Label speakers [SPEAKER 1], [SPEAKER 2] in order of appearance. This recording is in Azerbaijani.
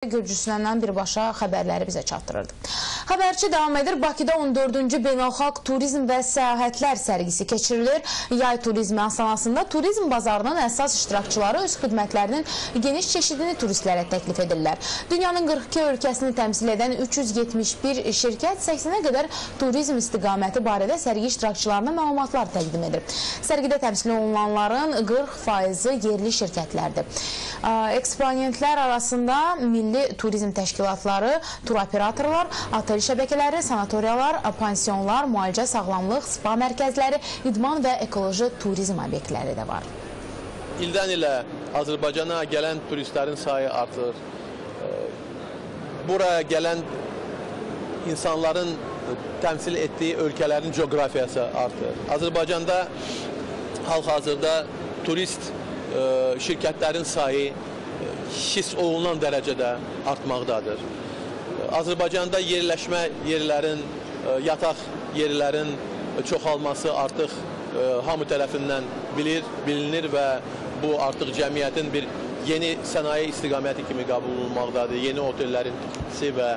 [SPEAKER 1] Gürcüstandan birbaşa xəbərləri bizə çatdırırdı. Xəbərçi davam edir. Bakıda 14-cü Beynəlxalq Turizm və Səyahətlər sərgisi keçirilir. Yay turizmi astanasında turizm bazarının əsas iştirakçıları öz xidmətlərinin geniş çeşidini turistlərə təklif edirlər. Dünyanın 42 ölkəsini təmsil edən 371 şirkət 80-ə qədər turizm istiqaməti barədə sərgi iştirakçılarına məlumatlar təqdim edir. Sərgidə təmsil olunanların 40%-i yerli şirkətlərdir. Eksponentlər arasında milli turizm təşkilatları, turoperatorlar, otel şəbəkələri, sanatoriyalar, pansionlar, müalicə, sağlamlıq, spa mərkəzləri, idman və ekoloji turizm obyektləri də var.
[SPEAKER 2] İldən ilə Azərbaycana gələn turistlərin sayı artır. Buraya gələn insanların təmsil etdiyi ölkələrin coğrafiyası artır. Azərbaycanda hal-hazırda turist şirkətlərin sayı hiss olunan dərəcədə artmaqdadır. Azərbaycanda yerləşmə yerlərin, yataq yerlərin çoxalması artıq hamı tərəfindən bilinir və bu artıq cəmiyyətin bir yeni sənaye istiqaməti kimi qəbul olunmaqdadır. Yeni otellərin tikintisi və